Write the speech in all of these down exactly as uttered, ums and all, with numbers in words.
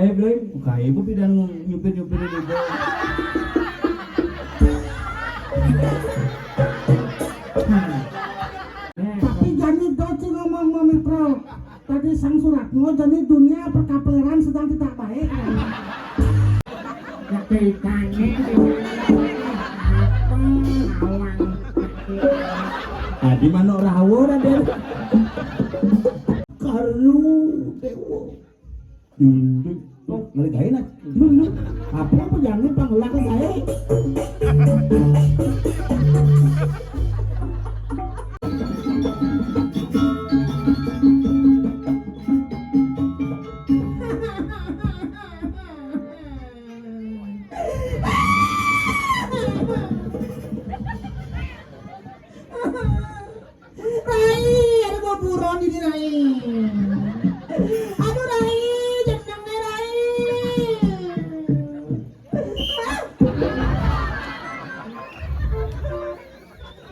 Eh, Bleng, kayak ibu pidan nyupir-nyupir ibu. Tapi jani do cing ngomong Mami Pro. Tadi sang suratmu jani dunia perkapleran sedang tidak baik. Ceritanya apa awang? Tadi manuk rawa, Raden. Karu Dewa. Dundut. Oh, ngelik gaé, nah. Apa, apa jangan pangelak saya? Rai, ada bau buron ini, Rai. Aduh, Rai, jeneng nih, Rai.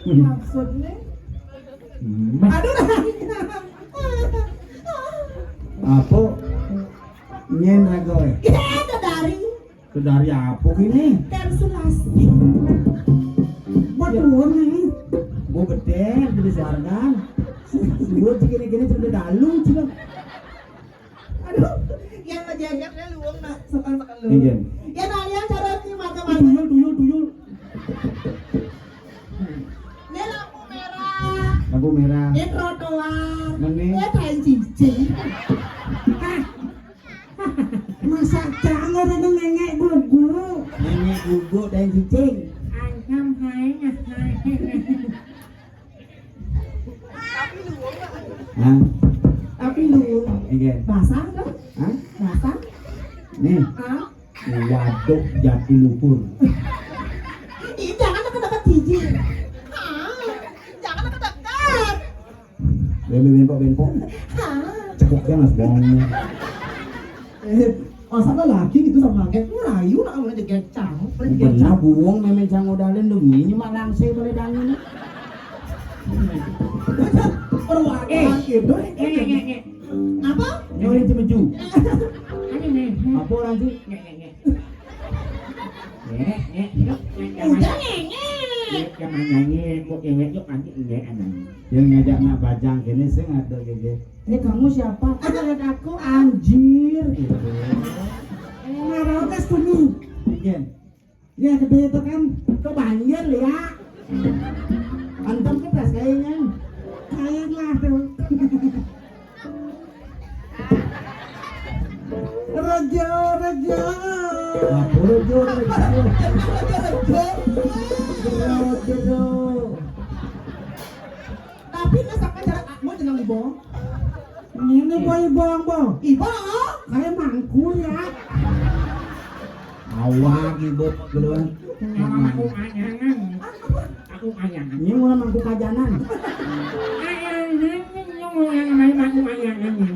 Maksudnya? Hmm. Aduh, Rai. Apa? Nyen ragoy. Ya, itu dari. Kedari apa gini? Tersulasi. Buat turun nih. Gua gede, gede suargan. Suruh gini-gini sudah dalu, cuma. Aduh, yang ngejajak dia luang nah, sekan-sekan lu. Iya. Ya, kalian cara sih macam-macam. Tuyul, tuyul, tuyul. Ini lampu merah. Lampu merah. Ini trotoar. Mana? Ini kain cincin. Hah? Masa jangan ada nengek gugu. Nengek gugu dan cicing. Ayam hai, hai. Hah? Tapi lu. Iya. Basah kan? Hah? Basah? Nih. Hah? Waduk Jatiluhur. Ih, jangan dekat-dekat cici. Hah? Jangan dekat-dekat. Bembe bengkok-bengkok. Hah? Cekok dia mas bongnya. Eh, masa ada lagi gitu sama kakek? Lu rayu nak, mana jegecang? Mana jegecang? Benar buang, memang cang odalen dong. Ini mak langse boleh dangin. Perwakilan Eh, gitu. Eh, eh, eh, eh. Apa? Nyolin cemeju. Ini nih. Apa orang sih? Nih, nih, nih. Nih, nih, yuk. Udah, nih, nih. Yuk, yang nyanyi, mau cewek, yuk, nanti ini anak. Yang ngajak nak bajang kene sing ada gege. Ini kamu siapa? Kok lihat aku anjir gitu. Marah ke sini. Bikin. Ya gede itu kan. Kok banjir ya? Antam ke pres kayaknya. Kayaklah tuh. Rejo, rejo. Apa rejo, rejo? Rejo, rejo. Tapi masakan cara kamu jeneng Ibo. Ini boy Ibo, Bo. Ibo? Saya mangkul ya. Awak Ibo duluan. Nyawa aku anyangan. Aku anyangan. Ini mulai mangkuk kajanan. Anyangan, ini yang mulai main aku anyangan.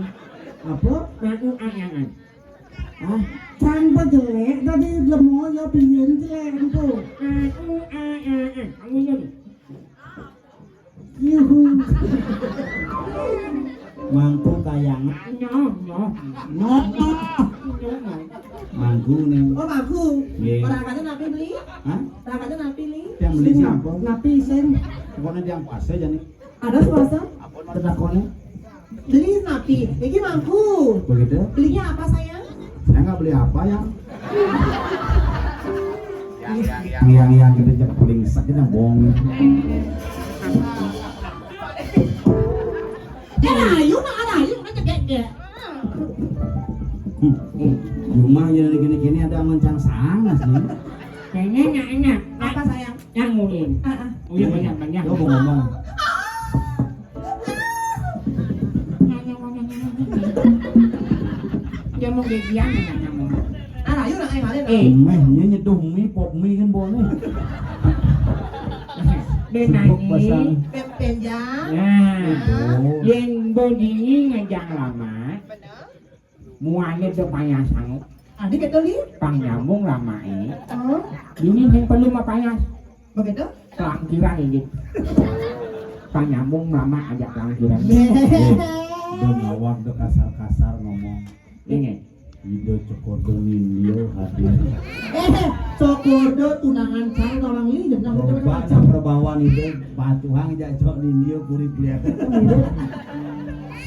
Apa? Aku anyangan. Hah? Can apa jelek tadi lemo ya piyen jelek itu. Aku anyangan. Aku ini. Yuhu. Mangku kayangan. Nyoh, nyoh. Nyoh. Nyoh. Mangku nih. Oh, mangku. Nggih. Ora kate napi beli? Hah? Ora kate napi li? Yang beli siapa? Napi sing. Pokoknya yang puasa aja nih. Ada puasa? Apa ada takonnya? Beli napi. Iki mangku. Begitu? Belinya apa, sayang? Saya nggak beli apa, yang yang yang kita cek paling sakit yang bohong. Eh, ayo, nak, ayo, nak, cek, cek. Hmm, hmm. Rumah yang gini-gini ada mencang sangas nih. Kayaknya enak, enak. Apa, sayang? Yang ulin. Ah, ah. Ulin banyak-banyak. Lo mau ngomong. Dia mau gajian, nanya mau. Ah, ayo, nak, ayo, ayo. Eh. Meh, nya nyeduh mie, pop mie kan boleh. Dia Sibuk nangis. Pasang. Pe-, penjang. Nah, Oh. Yang begini ngejang lama. Bener. Muanya do payas sangu. Adi betul ni? Pang nyambung lama eh. Oh. Ini yang perlu mah payas. Begitu? Kelangkiran ini. Pang nyambung lama aja kelangkiran. Eh, do ngawak do kasar-kasar ngomong. Ini. Ida Cokorda Nindya hadir. Eh, Cokorda tunangan cang orang ini, jangan Coba macam-macam. Perbawan ida patuhang jak cok Nindya puri priakan.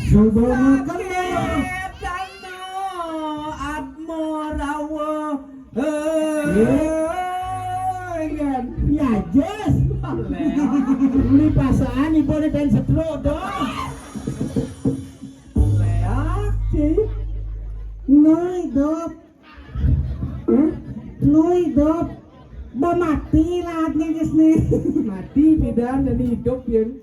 Subhanallah. Atmo Rawa. Iya. Iya, yes. Beli pasaan ibu ni dan setruk dong. Leak, Ci. Noi dop. Hah? Noi dop. Ba mati laatnya, guys, nih. Mati pidan dan hidup, Yen.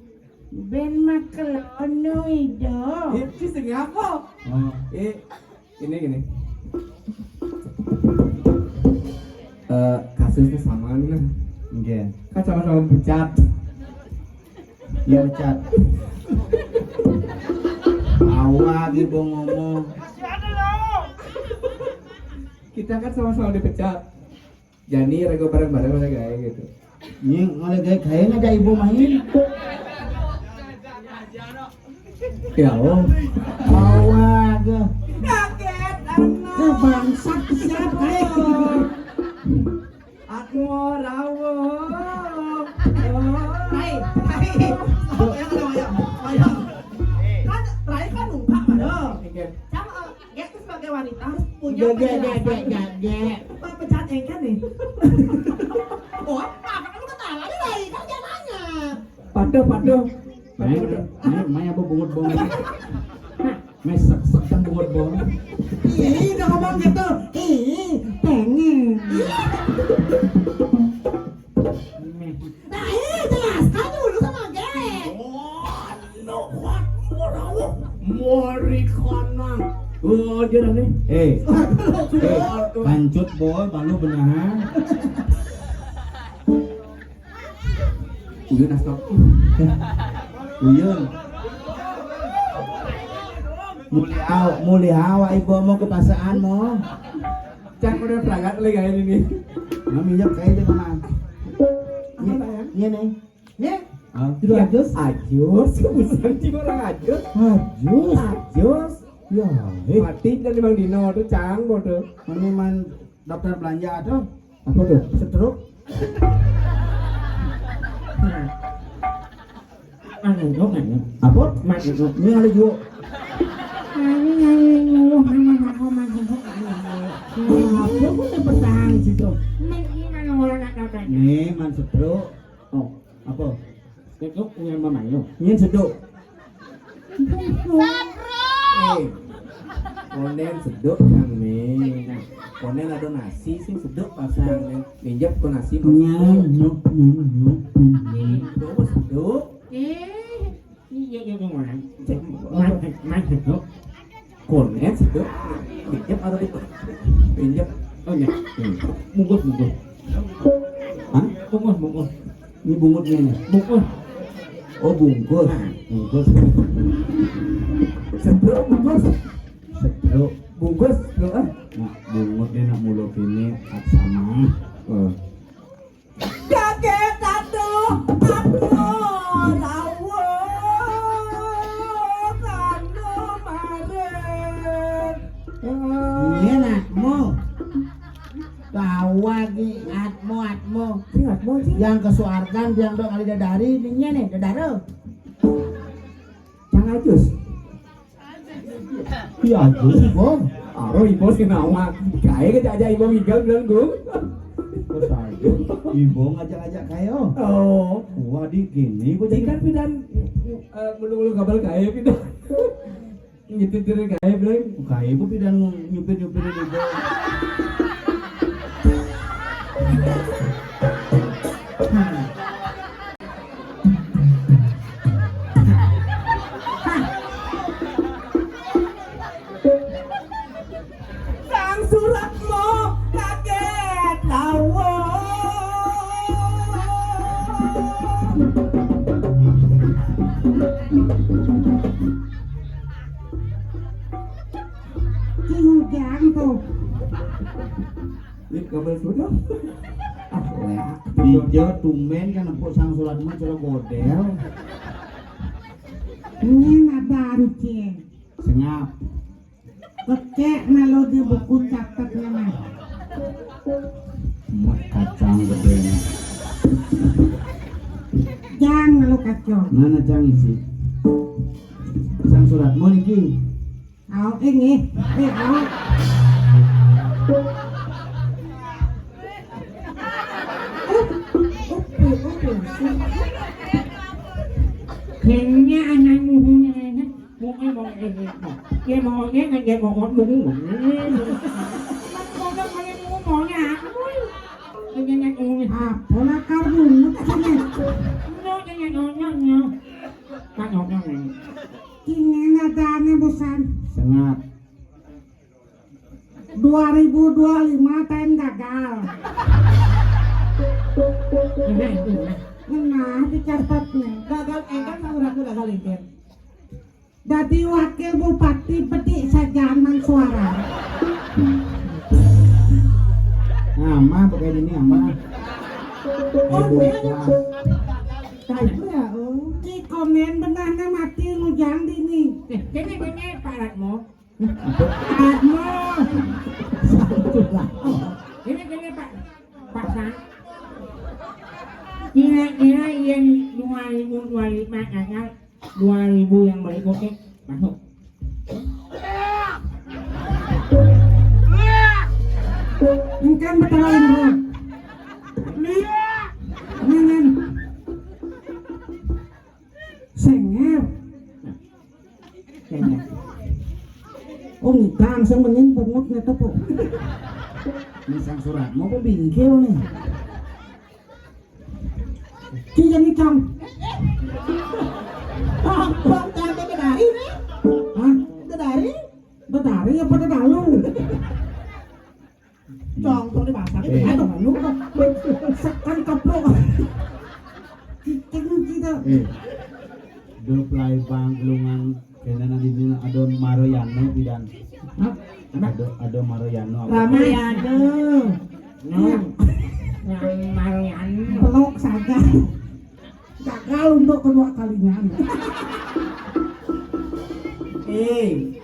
Ben makelon noi dop. Eh, Ci, sing apa? Oh. Eh, ini gini. Eh, kasusnya sama nih, nah. Nggih. Kan sama-sama pecat. Ya, pecat. Awak ibu ngomong. Kita kan sama-sama dipecat. Jadi rego bareng-bareng oleh gaya gitu. Ini oleh gaya, gaya ada ibu main. Ya, oh. Awak. Kaget, anak. Eh, bangsat, siap, eh. Aku mau rawuh. Rai, Rai. Apa ya kalau wayang? Wayang. Kan Rai kan nungkak pada. Iya. Cang, eh, dia tuh sebagai wanita harus punya Gak, gak, gak, penjelasan. Gak, gak, gak. Pak pecat engken nih. Oh, apa? Kan lu ketawa aja, Rai. Kan dia nanya. Pado, pado. Mai, mai, mai apa bungut bong? Mai sek-sek kan bungut bong. Ih, udah ngomong gitu. Ih, pengen. Nah, ih, jelaskan dulu sama Gek. Oh, no, what? Mori kanan. Oh, dia nih. Eh, eh, kancut boy, malu benahan. Uyun, astop. Uyun. Mulih aw-, mulih awak ibu mau ke pasaan mau. Cang udah berangkat lagi kayak ini. Nah, minyak kayak itu, Mang. Apa, Sayang? Ini nih. Nih. Hah? Itu ajus. Ajus, bukan sih orang ajus. Ajus. Ajus. Ya, eh. Mati dan Mang Dino tuh, Cang, bodoh. Ini man daftar belanja tuh. Apa tuh? Stroke. Anu, anu. Apa? Mak, ini ada juga. Anu, anu, anu, anu, anu, anu, anu. Apa pun yang bertahan situ? Mak, ini mana orang nak datang? Nih, man stroke. Oh. Apa? Seduk dengan mamayo. Nyen seduk. Seduk. Eh, konen seduk yang nih. Konen ada nasi sing seduk pasang nih. Minjep ke nasi. Nyanyuk, nyanyuk, nyanyuk. Seduk, seduk. Eh, iya, iya, iya, mana? Cek, mana, mana seduk? Konen seduk. Pinjam atau di pinjam? Oh, iya. Hmm. Bungkus, bungkus. Hah? Bungkus, bungkus. Ini bungkusnya nih. Bungkus. Oh, bungkus. Nah. Bungkus. Seduk, bungkus. Seduk. Bungkus, seduk, ah. Nah, bungkusnya nak mulut ini, aksama. Oh. Kaget atuh, atuh, rawuh, kanu marit. Iya, Atmo. Tawa ki, Atmo, Atmo. Sing Atmo, sing. Yang kesuarkan, yang dok kali dadari, ini nih, dadara. Cang Ajus. Iya, Ajus, Bong. Aro ibu sing nawang. Kae ngajak-ajak ibu minggal bilang, Gung. Kok saya? Ibu ngajak-ngajak kae, oh. Oh. Wah, di gini, Bu, Ikan jadi pidan, eh, mulu-mulu kabel kae pidan. Ngitir-ngitir kae, bilang. Kae, Bu, pidan nyupir-nyupir ibu. Sang Suratmo kaget lawon. Cinggang tuh. Ini kabel sudah. Ah, leak. Ijo tumben kan empuk Sang Suratmo cara godel. Ini ada, Cing. Sengap. Kecek na lu di buku catetnya mah. Mah kacang gedenya. Jang lu kacang. Mana cang isi? Sang suratmu niki. Au, eh, nggih. Eh, au. Kayaknya anak muhunnya enak. Muhunnya mau ini. Dia maunya kan dia mau muhun. Maunya apa? Ini nggak ini. Apa lah kau bungut sini? Nggak, nggak, nggak, nggak. Nggak, nggak, nggak. Kingin ada aneh bosan. Sengap. Dua ribu dua lima ten gagal. Nah, dicatat nih. Gagal engkang, sang suratmu gagal engkang. Dadi wakil bupati bedik sajaman suara. Nama pakai ini nama. Oh, iya. Nah, itu ya, oh. Ki komen benahnya mati ngujang dini. Eh, kene kene paratmu. Aduh. Ini kene Pak, Pak Sang. Kira-kira yang dua ribu dua lima gagal, dua ribu yang berikutnya masuk. Engkang betawi, Bro. Nen, nen. Senger. Senger. Oh, ngidang sing mending bungut ngetep kok. Ini sang suratmu apa bingkil nih? Ki yang ngidang. Abang kagak dari nih. Hah? Dari? Dari apa dari lu? Congkok di pasar. Eh. Aduh, lu. Sekan keplok. Kiting kita. Eh. Duh, play bang, lungan. Kena nanti dina ada Maroyano bidan. Hah? Ada, ada Maroyano. Ramayana. No. Yang Maroyano. Peluk saja. Gagal untuk kedua kalinya. Eh,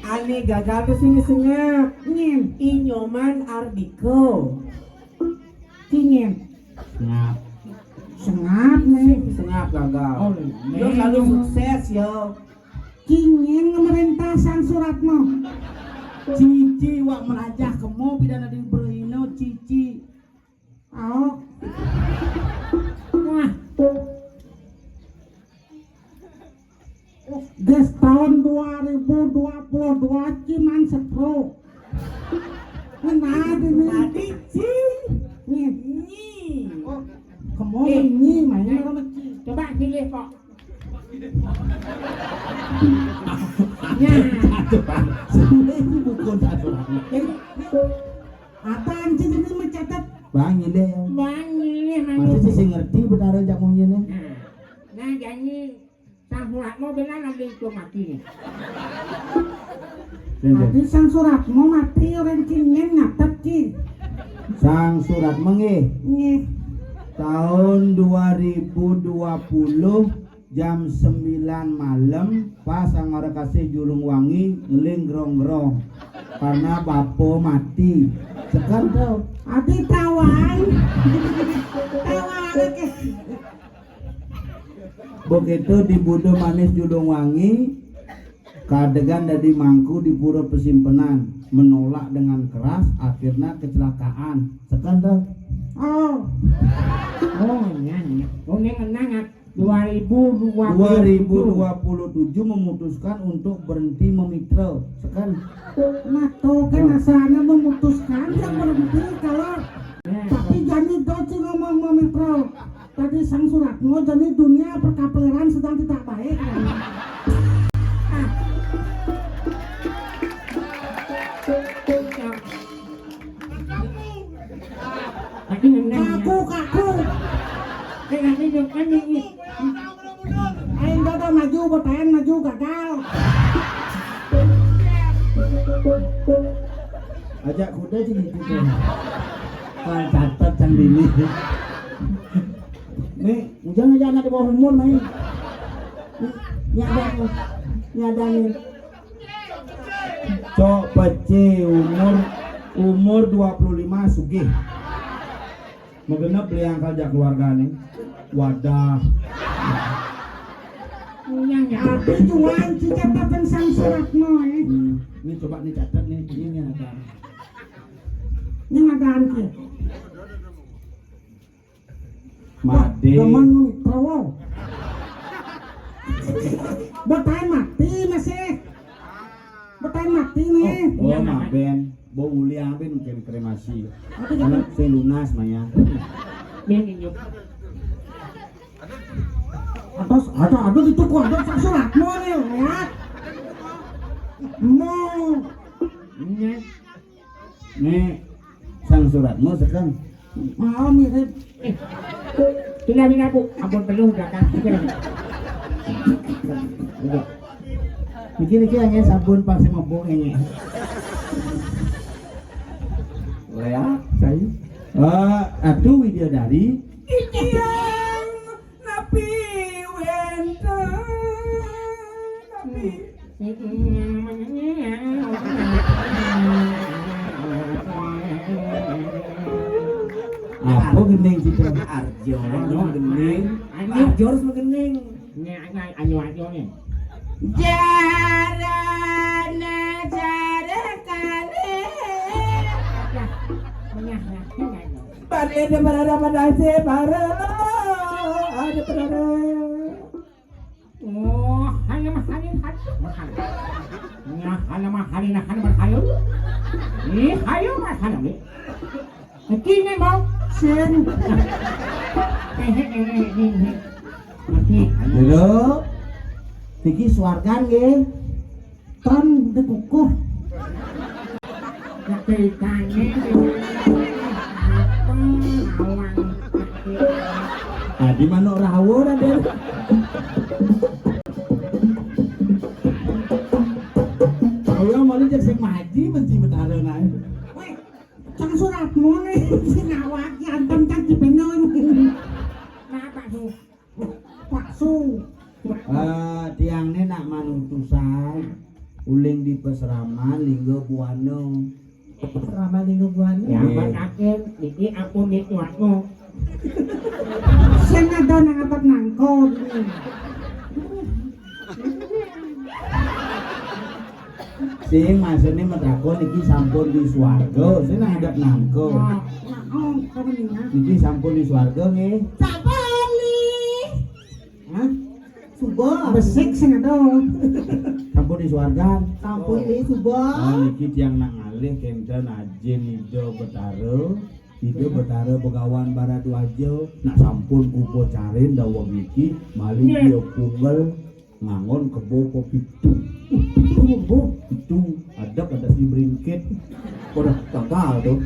ane gagal tuh sing sengap. Nyen. Inyoman Ardiko. Kingen. Sengap. Sengap nih. Sengap gagal. Oh, yo selalu sukses yo. Kingen ngemerintah sang suratmu. Cici wak melajah kemo pidana di Berlino, Cici. Au. Wah. Ges tahun dua ribu dua puluh dua ciman sepro. Kenapa ini? Tadi ci. Nyi. Nyi. Oh, kemauan nyi, mainnya sama ci. Coba pilih kok. Nah. Aduh, Pak. Sebenarnya ini bukan satu lagi. Jadi, apaan sih ini mencatat? Bang, ini. Bang, ini, Bang. Masih sih ngerti betara jak monyene. Nah, nah, janji sang suratmu benar nanti itu mati nih. Nanti sang suratmu mati orang kingen nyatet ki. Sang suratmu nggih. Nggih. Tahun dua ribu dua puluh jam sembilan malam, pas Angara Kasih Julung Wangi ngeling grong-grong karena bapo mati. Sekan tau. Adi tawang. Tawang ke. Begitu di Budo Manis Julung Wangi, kadegan dadi mangku di Pura Pesimpenan, menolak dengan keras, akhirnya kecelakaan. Sekan tau. Oh. Oh, iya, iya. Oh, ini kenang, ah. Dua ribu dua puluh tujuh. Dua ribu dua puluh tujuh memutuskan untuk berhenti memitra. Sekan. Nah, tuh kan asalnya memutuskan yang berhenti kalau. Ya. Tapi jangan doci ngomong memitra. Tadi sang suratmu, jadi dunia perkaperan sedang tidak baik. Ah. Lagi nendang, ya. Kaku, kaku. Eh, lagi nendang, ini. Aing gagal maju, botayan maju gagal. Ajak kuda sih gitu tuh. Kan catat can dini. Nih, ujang aja anak di bawah umur main. Nyadar, nyadar nih. Cok pece umur, umur dua puluh lima sugih. Magenep beli angkal jak keluargane. Wadah. Punya ya. Tapi tuan kita pensan suratmu eh. Hmm, ini coba nih catat nih, ini ada. Ini ada anti. Made. Teman tawo. Betain mati masih. Betain mati nih. Oh, oh, maben. Bo uli ambe mungkin kremasi. Apa gitu? Anak sing lunas maya. Yang inyuk. Atas ada ada itu kok ada suratmu nih, lihat. Mau. Ini. Nih, sang suratmu sekarang. Mau mirip. Eh, pindah-pindah, Bu. Ampun, penuh udah kan. Udah. Niki niki hanya sabun pas mabuk ini. Lea, saya. Eh, Atu Widyadari. Iki yang napi wenten napi. Apa gending kita? Arjo, gending. Arjo harus gending. Ini anyo anyo anyo nih. Jarana jara kali. Pada ada berada pada si para ada berada. Oh, hanya mah hanya satu. Nah, hanya mah hanya nah hanya berhayu. Ih, hayu mah hanya nih. Kini mau sen. Eh, eh, eh, eh, eh. Oke. Dulu. Niki suargan nggih. Tan dikukuh. Ceritane apa awang. Adi manuk rawa, Raden. Kaya malah jadi sing maji mesti betara nae. Weh, cang suratmu nih, sinawak antam cang cipenon. Napa tuh? Paksu. Eh, tiang ne nak manutusan uling di peseraman Lingga Buana. Peseraman Lingga Buana. Ya, nggih. Mataken, niki ampun niki aku. Sing ada nang atap nangko gini. Sing maksudnya metakon iki sampun di swarga, sing nang atap nangko. Nah, nah, oh, kamu nih, ya. Niki sampun di swarga nggih. Sampun. Hah? Suba. Besik sing ada. Sampun di swarga. Sampun di suba. Oh, niki tiang nak ngalih kenten ajin Ida Betara. Ida Betara Begawan Baradwaja. Nak sampun kuba carin daweg niki, malih dia punggel ngangon kebo pepitu. Pitu kebo. Pitu. Adep ada si bringkit. Udah gagal tuh.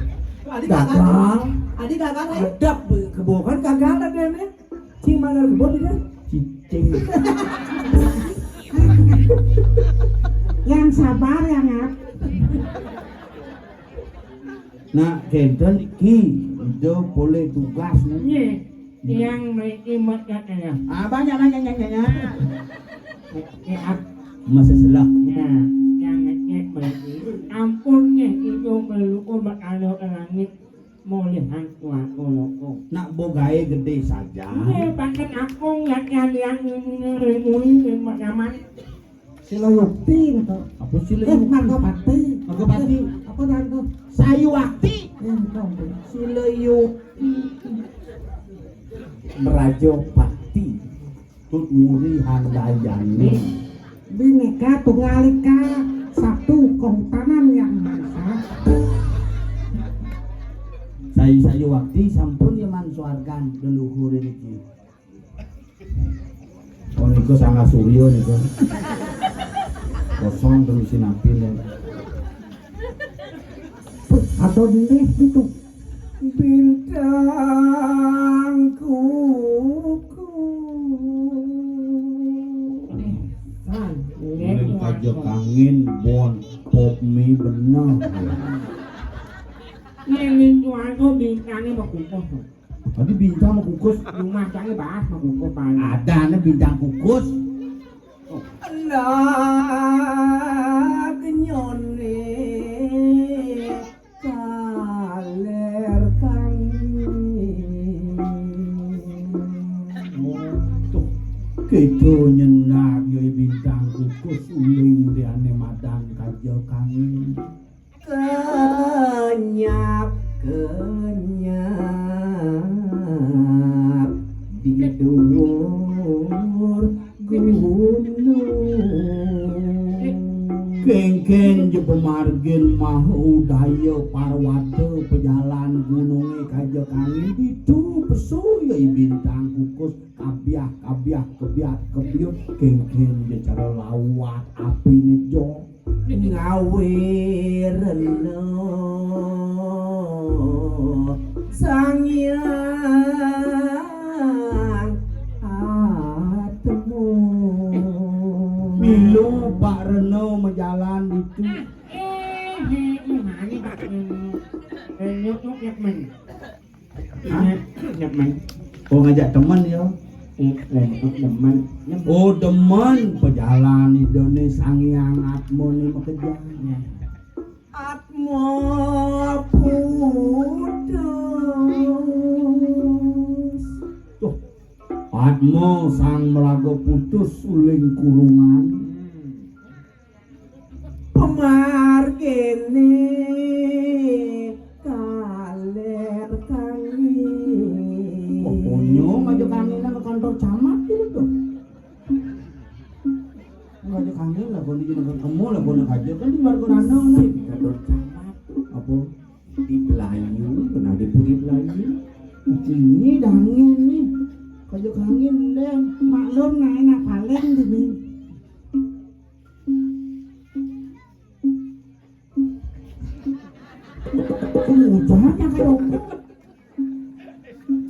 Adi gagal. Gagal. Adi gagal, eh? Adep kebo kan gagal ada nih. Cing mana rebut itu? Cicing. Yang sabar ya, Ngap. Nah, kenten iki udah boleh tugas nih. Nggih. Yang mriki mekatnya. Ah, banyak nanya nanya. Ya, masih selak. Ya, yang ngecek mriki. Ampun nggih, itu melukur bakal ke langit. Mulihan kuat loko. Nak bogae gede saja. Nggih, pancen aku nggak nyalian ngene muni ning Pak Camat. Sila Yukti gitu. Apa sila eh, Yukti? Margapati. Margapati. Eh, apa dah itu? Sayuwakti. Ya, betul, betul. Sila Yukti. Merajapati. Tut Wuri Handayani. Bhinneka Tunggal Ika, satu kehutanan yang mahal. Sayu-sayu wakti sampun ya man swargan leluhur niki. Oh niku Sangga Surya niku. Kosong terus sinampil ya. Atau di itu. Bintang kuku. San, ini kaja kangin bon pop mi bener. Ini tuan kok bintangnya mau kukus. Tadi bintang mau kukus. Rumah saya bahas mau kukus paling. Ada nih bintang kukus. Nah, Kenyap, kenyap di dhuwur gunung. Kéngkén ja pamargin maha udaya parwata, pajalan gunungé kaja kangin, ditu pesu ya I Bintang Kukus, kabyah, kabyah, kebyat, kebyut, kéngkén ja cara lawat apiné ja. Ngawé rena Sang Hyang Atma. Milu Pak Rena majalan ditu. Ah, eh, eh, eh, mane Pak Rena? Eh, nyuk, nyuk, nyuk, men. Hah? Nyuk, nyuk, men. Oh, ngajak temen ya? Eh, eh, eh, demen. Oh, demen. Pejalan idané Sang Hyang Atmané makejang. Ya. Atma putus. Tuh, Atma sang maraga putus uling kurungan. Pamarginé kaler kangin. Pokoknya ngajak kanginan ke kantor camat gitu tuh. Ngajak kangin lah, kono jeneng ketemu lah, kono kaja kan di warga Ranau nih. Kantor camat. Apa? Di Belayu, kenal di Puri Belayu. Ini dangin nih. Kaja kangin, Leng. Maklum, nah, enak paling gini. Jangan pakai rokok.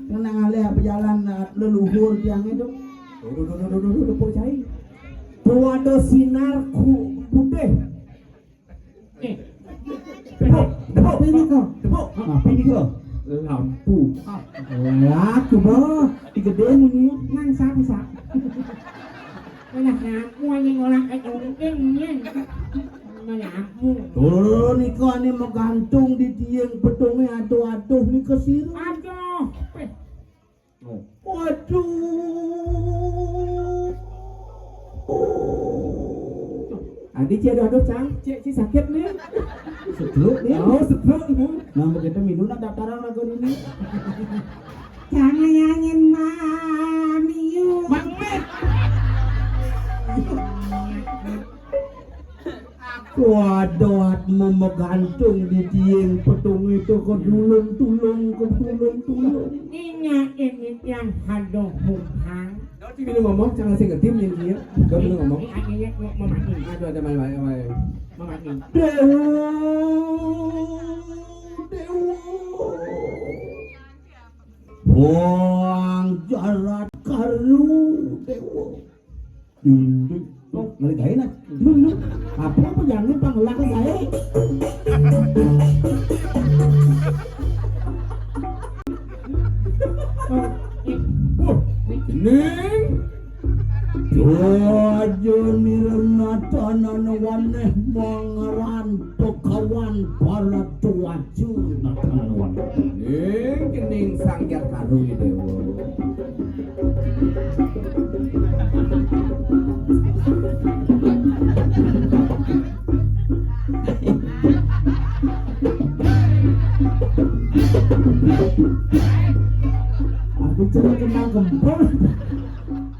Ngenang alih apa jalan, eh, leluhur tiang itu. Duh, duh, duh, duh, duh, duh, duh, duh, duh, cai. Tuh ada sinar ku putih. Eh. Tepuk, tepuk. Apa ini kau? Tepuk. Apa ini kau? Lampu. Lah, coba. Digedé munyi. Nang sap, sap. Mana aku aja ngolak kayak ongkeng, nyen. Mana aku? Tuh, nika ane magantung di tiang petungé, aduh, aduh, nika sira. Aduh. Eh. Waduh. Adi, cek, aduh, aduh, Cang. Cek, si sakit nih. Stroke nih. Oh, stroke nih. Nah, begitu minum nak dataran lagu ini. Jangan nyanyiin Mami yuk. Mang Mit. Waduh, Atma magantung di tiang petungé itu, kedulung-tulung, kedulung-tulung. Ingat ini yang haduh humhang. Dadi minum ngomong, jangan sing ngedim yen dia. Gak minum ngomong. Akhirnya mau memakai. Aduh, ada main-main, main. Memakai. Dewa, dewa. Wong jarat karu, dewa. Ding, ding. Oh, balik aja, nah. Lu, lu. Apa, apa jangan pangelak aja? Oh, eh. Oh, Ning. Raja Nirna Tanana Waneh mangaran Begawan Bharadwaja. Nah, Tanana Waneh. Ning, kening Sang Jakaru, Dewa. Aku cuma kenal gempol.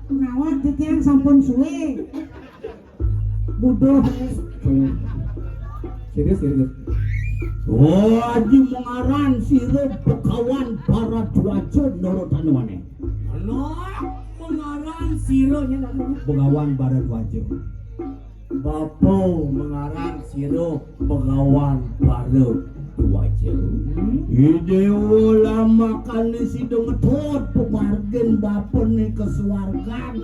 Nawak titiang sampun suwe. Buduh. Serius, serius. Oh, Aji mengaran sira Begawan Bharadwaja nurut anuane. Anak mengaran sira nya. Begawan Bharadwaja. Bapa mengaran sira Begawan Bharadwaja. Hmm? Idewa lamakane sida ngetut pemargin bapane ke suargan.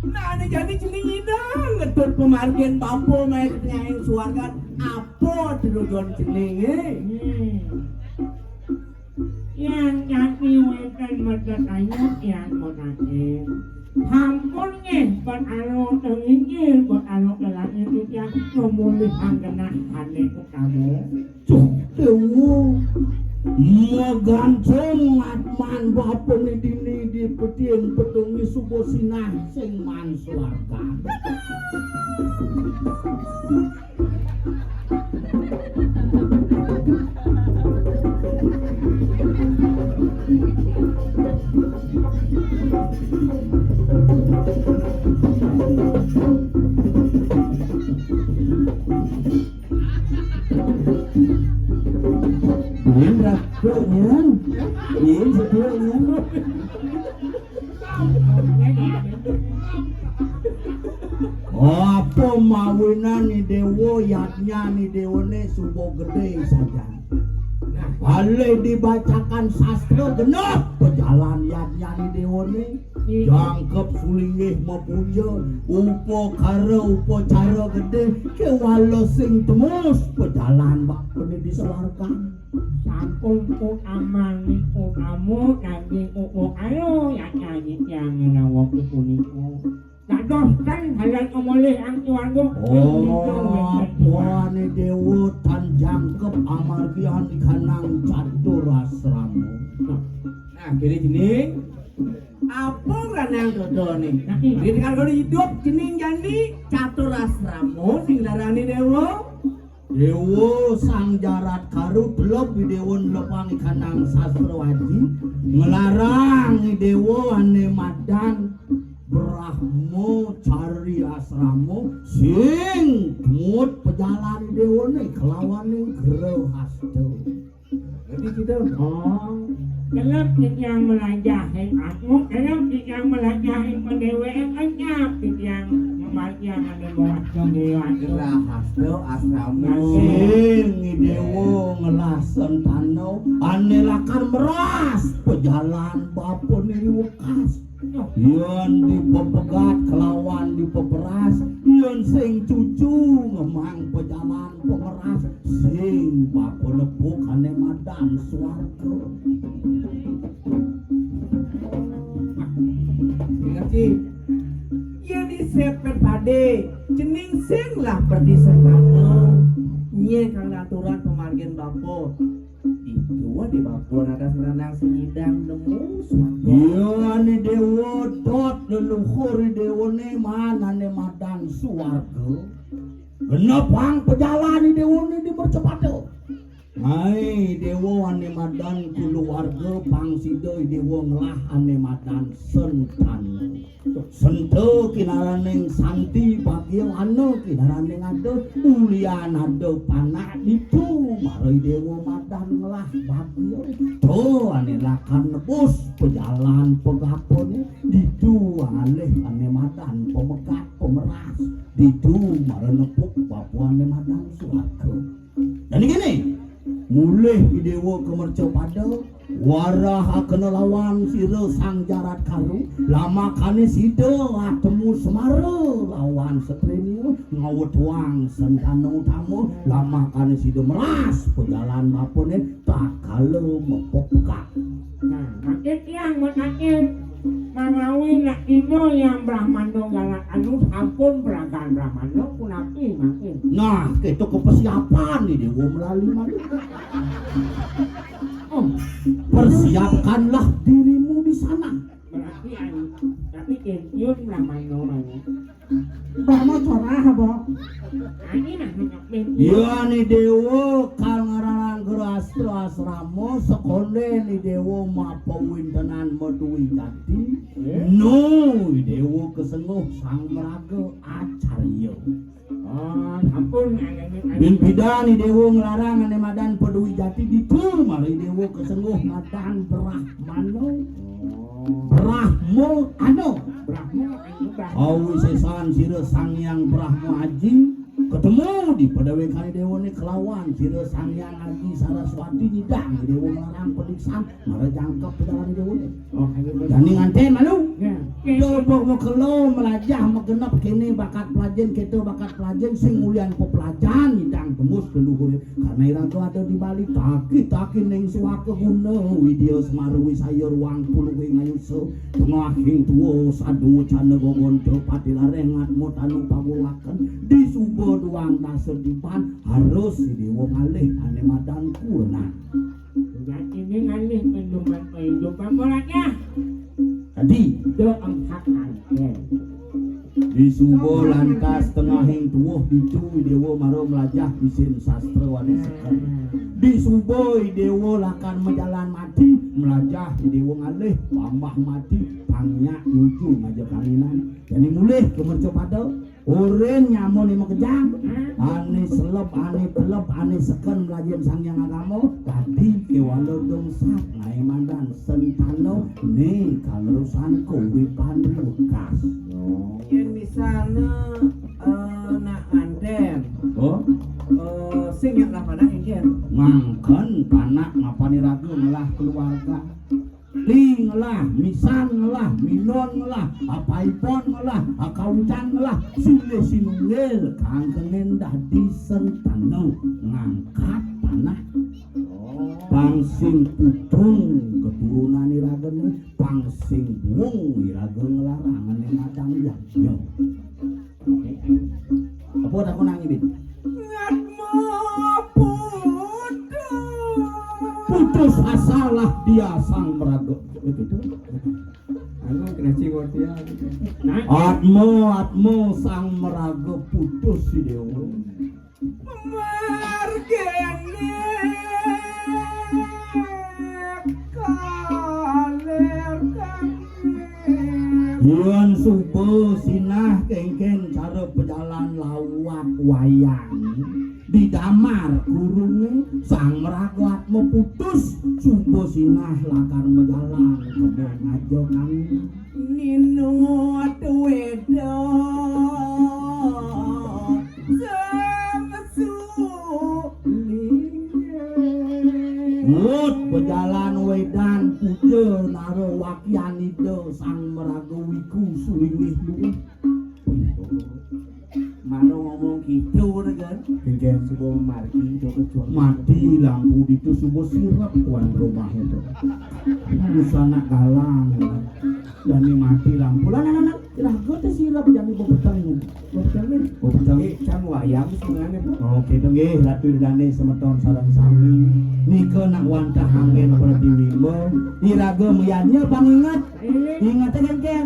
Nah, ane jani cening ida ngetut pemargin bapa mae ke tengahing suargan. Apa tujuan cening, eh? Hmm. Yang jati weten mata kayu yang menakir. Hampun nggih, buat anu tengingkir, buat anu kelakir titiang pemulihan genah ane utama. Cuh, Dewa. Magancung atman bapane dini di peting petungi suba sinah sing man swarga. Nyen. Iya, setuju, nyen. Apa mawinan ni dewa, yadnya ni dewane suba gedé sajan. Alih dibacakan sastra genep pejalan yadnya ni dewane. Jangkep sulinggih mapuja, upakara upacara gedé, kéwala sing temus pejalan bapane di suargan. Sampun utamaning utama daging upakara yadnya titiang menawa punika. Dados tan hayan ngemolih ang keluarga. Oh, puane dewa tan jangkep amargi anikhanang catur asrama. Nah, kene jening apa ranang dodone? Nah, iya. Rikala idup jening jani catur asrama sing larane dewa. Dewa Sang Jarat Karu telep dewa nelepang kanang sastra aji, nglarang dewa ane madan Brahma Cari Asrama sing mut pejalan dewane kelawaning grehasta. Jadi kita, oh, kelep titiang melajahin aku, kelep titiang melajahin pendewean, enyap titiang membagian ada buat kegiatan. Gerah hasto asrama. Sing dewa ngelah sentana, ane lakar meras pejalan bapane wekas. Yen dipepegat kelawan dipeperas, yen sing cucu ngemang pejalan pemeras, sing bapa lepuk ane madan swarga. Ngerti? Yen disepet pade, cening sing lah perdi sentana. Nye kang aturan pamargin bapa. Ditu di bapa radas ngranang sing nyidang nemu swarga. Iya, ane dewa dot leluhur dewane manane madan swarga. Genepang pejalan dewane di mercapada. Hai dewa ane madan kulawarga, pang sida dewa ngelah ane madan sentana. Senta kinaraning santi bagia, ana kinaraning ada, ulian ada panak ditu, mara dewa madan ngelah bagia. To ane lakar nebus pejalan pegapane, ditu alih ane madan pemegat pemeras, ditu mara nepuk bapa ane madan swarga. Dadi kene, mulih i dewa ka mercapada, warahakena lawan sira Sang Jarat Karu, lamakane sida atemu semara lawan satrenia, ngawetuang sentana utama, lamakane sida meras pejalan bapane, takala mepekak. Nah, makin tiang matakin, manawi nak dina yang Brahmana galak anu sampun peragan Brahmana, punapi makin. Nah, kita kepesiapan ni dewa melali mani. Oh, persiapkanlah dirimu di sana. Berarti anu, tapi kempiun Brahmana mani. Mbah mau corah apa? Ani nah, nak mimpi. Iya ni dewa kang ngarang gerastra asrama, sekonde ni dewa mapawintenan madui jati. Eh? Nu dewa kesengguh sang meraga acarya. Oh, sampun, anu, anu. Bin pidan ni dewa nglarang ane madan padui jati ditu, mari dewa kesengguh madan Brahmana. Oh. Brahma ana. Brahma anu, Brahma. Awisesan sira Sang Hyang Brahma Aji ketemu di padewekane dewane kelawan sira Sang Hyang Aji Saraswati nyidang dewa nglarang padiksan, mara jangkep pejalan dewane. Oh, ayo, bos. Jani nganten malu. Ya. Coba makelo melajah magenep kene bakat pelajen, kita bakat pelajen, sing mulian pepelajan nyidang tembus leluhure. Karena iraga ada di Bali, taki-taki ning suaka guna, Widya Semara Wisaya Ruang Puluh ing Ayusa, tengahing tua sadu wecana gogonta pati lareng atma tanu pagulaken, disuba duang dasa diban, harus si dewa ngalih ane madan kurna. Jatine ngalih kehidupan, kehidupan rakyat. Tadi. Do angkat angkel. Disuba lantas tengahing tuwuh ditu Idewa mara mlajah isin sastra wane seken. Disuba Idewa lakar majalan mati, mlajah Idewa ngalih pambah mati, pang nyak nuju ngaja kanginan. Jani mulih ka mercapada, orin nyamane makejang, ane seleb, ane teleb, ane seken mlajahin Sang Hyang Agama, dadi Walo dongsak ngaé madan sentana né kanerusan kauripan wekas. Yén misalna eh, nak nganten. Oh, eh, sing nyak lah panak éngkén. Mangken panak mapan iraga ngelah keluarga. Li ngelah, misan ngelah, minon ngelah, apaipon ngelah, akaucan ngelah, silih sinunggil kangkengin dadi sentana ngangkat panak. Pang sing putung keturunan iragané, pang sing buung iraga nglarang ané madan yadnya. Apa takon nang ibin? Ngatma putus. Putus asalah dia sang meraga. Begitu. Anu kena cingor dia. Atma, atma sang meraga putus si Dewa. Margene kaler kami. Yén suba sinah kéngkén cara pejalan lawat wayang di damar kurungé sang meraga atma putus, suba sinah lakar majalan kebon aja kami. Ninut weda sing suling. Mut bejalan wedan puja nara wakyan Ida sang meraga wiku sulinggih luwih. Mano ngomong gitu kan? Engken. Suba margi do kecuali mati lampu ditu suba sirep tuan rumah itu. Busana galang. Jani mati lampu. Lah, lah, lah, lah. Iraga té sira jani bebeteng. Bebeteng né. Bebeteng. Eh, can wayang sebenarnya, Bu. Oh, gitu nggih, Ratu Ida Dané semeton sareng sami. Nika nak wantah anggén pratiwimba, iraga mayadnya panginget. Ingeté kéngkén.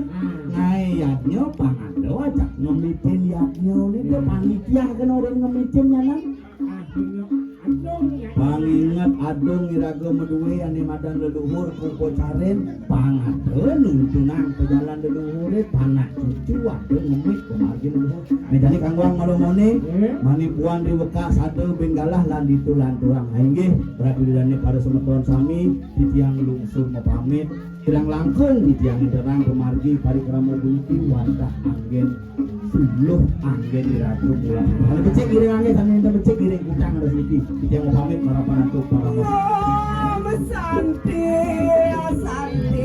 Ngaé yadnya pang ada ajak ngemitin yadnya né, panitia kena orang ngemitin nyanan. Panginget adung iraga madué ané madan leluhur kupa carin, pang ada nuntunang pejalan leluhuré, panak cucu ada ngemit pamargi leluhur. Né jani kangguang malu moné, mani puan diwekas ada benggalah lan ditu lanturang. Inggih, Ratu Ida Dané para semeton sami, titiang lungsur mapamit. Kirang langkung titiang terang pamargi parikrama puniki wantah anggén suluh anggén iraga mulang. Ada becik giring anggén, sami enten becik giring kutang ada siki. Titiang pamit para panantu para. Om Santi, Santi.